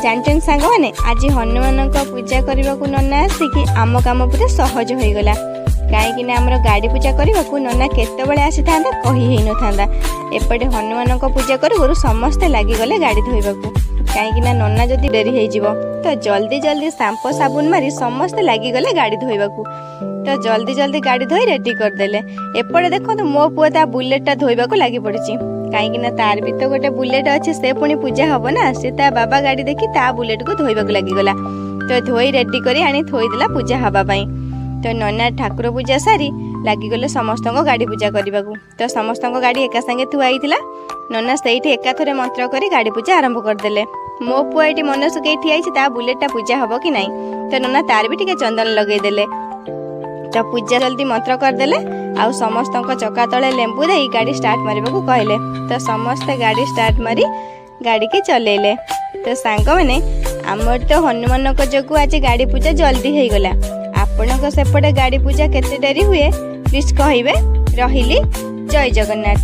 ଜାଣିଛନ୍ତି ସାଙ୍ଗମାନେ, ଆଜି ହନୁମାନଙ୍କ ପୂଜା କରିବାକୁ ନନା ଆସିକି ଆମ କାମ ପୁରା ସହଜ ହୋଇଗଲା। କାହିଁକି ନା ଆମର ଗାଡ଼ି ପୂଜା କରିବାକୁ ନନା କେତେବେଳେ ଆସିଥାନ୍ତା, କହି ହେଇନଥାନ୍ତା। ଏପଟେ ହନୁମାନଙ୍କ ପୂଜା କରୁ କରୁ ସମସ୍ତେ ଲାଗିଗଲେ ଗାଡ଼ି ଧୋଇବାକୁ, କାହିଁକି ନା ନନା ଯଦି ଡେରି ହେଇଯିବ। ତ ଜଲ୍ଦି ଜଲ୍ଦି ସାମ୍ପୋ ସାବୁନ ମାରି ସମସ୍ତେ ଲାଗିଗଲେ ଗାଡ଼ି ଧୋଇବାକୁ। ତ ଜଲ୍ଦି ଜଲ୍ଦି ଗାଡ଼ି ଧୋଇ ରେଡି କରିଦେଲେ। ଏପଟେ ଦେଖନ୍ତୁ, ମୋ ପୁଅ ତା ବୁଲେଟଟା ଧୋଇବାକୁ ଲାଗି ପଡ଼ିଛି, କାହିଁକି ନା ତାର ବି ତ ଗୋଟେ ବୁଲେଟ ଅଛି, ସେ ପୁଣି ପୂଜା ହବ ନା। ସେ ତା ବାବା ଗାଡ଼ି ଦେଖି ତା ବୁଲେଟକୁ ଧୋଇବାକୁ ଲାଗିଗଲା। ତ ଧୋଇ ରେଡି କରି ଆଣି ଥୋଇଦେଲା ପୂଜା ହବା ପାଇଁ। ତ ନନା ଠାକୁର ପୂଜା ସାରି ଲାଗିଗଲେ ସମସ୍ତଙ୍କ ଗାଡ଼ି ପୂଜା କରିବାକୁ। ତ ସମସ୍ତଙ୍କ ଗାଡ଼ି ଏକା ସାଙ୍ଗେ ଥୁଆ ହେଇଥିଲା। ନନା ସେଇଠି ଏକାଥରେ ମନ୍ତ୍ର କରି ଗାଡ଼ି ପୂଜା ଆରମ୍ଭ କରିଦେଲେ। ମୋ ପୁଅ ଏଇଠି ମନ ଶୁଖେଇ ଠିଆ ହେଇଛି, ତା ବୁଲେଟଟା ପୂଜା ହବ କି ନାହିଁ। ତ ନନା ତାର ବି ଟିକେ ଚନ୍ଦନ ଲଗେଇଦେଲେ। ତ ପୂଜା ଜଲ୍ଦି ମନ୍ତ୍ର କରିଦେଲେ ଆଉ ସମସ୍ତଙ୍କ ଚକା ତଳେ ଲେମ୍ବୁ ଦେଇ ଗାଡ଼ି ଷ୍ଟାର୍ଟ ମାରିବାକୁ କହିଲେ। ତ ସମସ୍ତେ ଗାଡ଼ି ଷ୍ଟାର୍ଟ ମାରି ଗାଡ଼ିକି ଚଲେଇଲେ। ତ ସାଙ୍ଗମାନେ, ଆମର ତ ହନୁମାନଙ୍କ ଯୋଗୁଁ ଆଜି ଗାଡ଼ି ପୂଜା ଜଲ୍ଦି ହେଇଗଲା। ଆପଣଙ୍କ ସେପଟେ ଗାଡ଼ି ପୂଜା କେତେ ଡେରି ହୁଏ, ପ୍ଲିଜ୍ କହିବେ। ରହିଲି, ଜୟ ଜଗନ୍ନାଥ।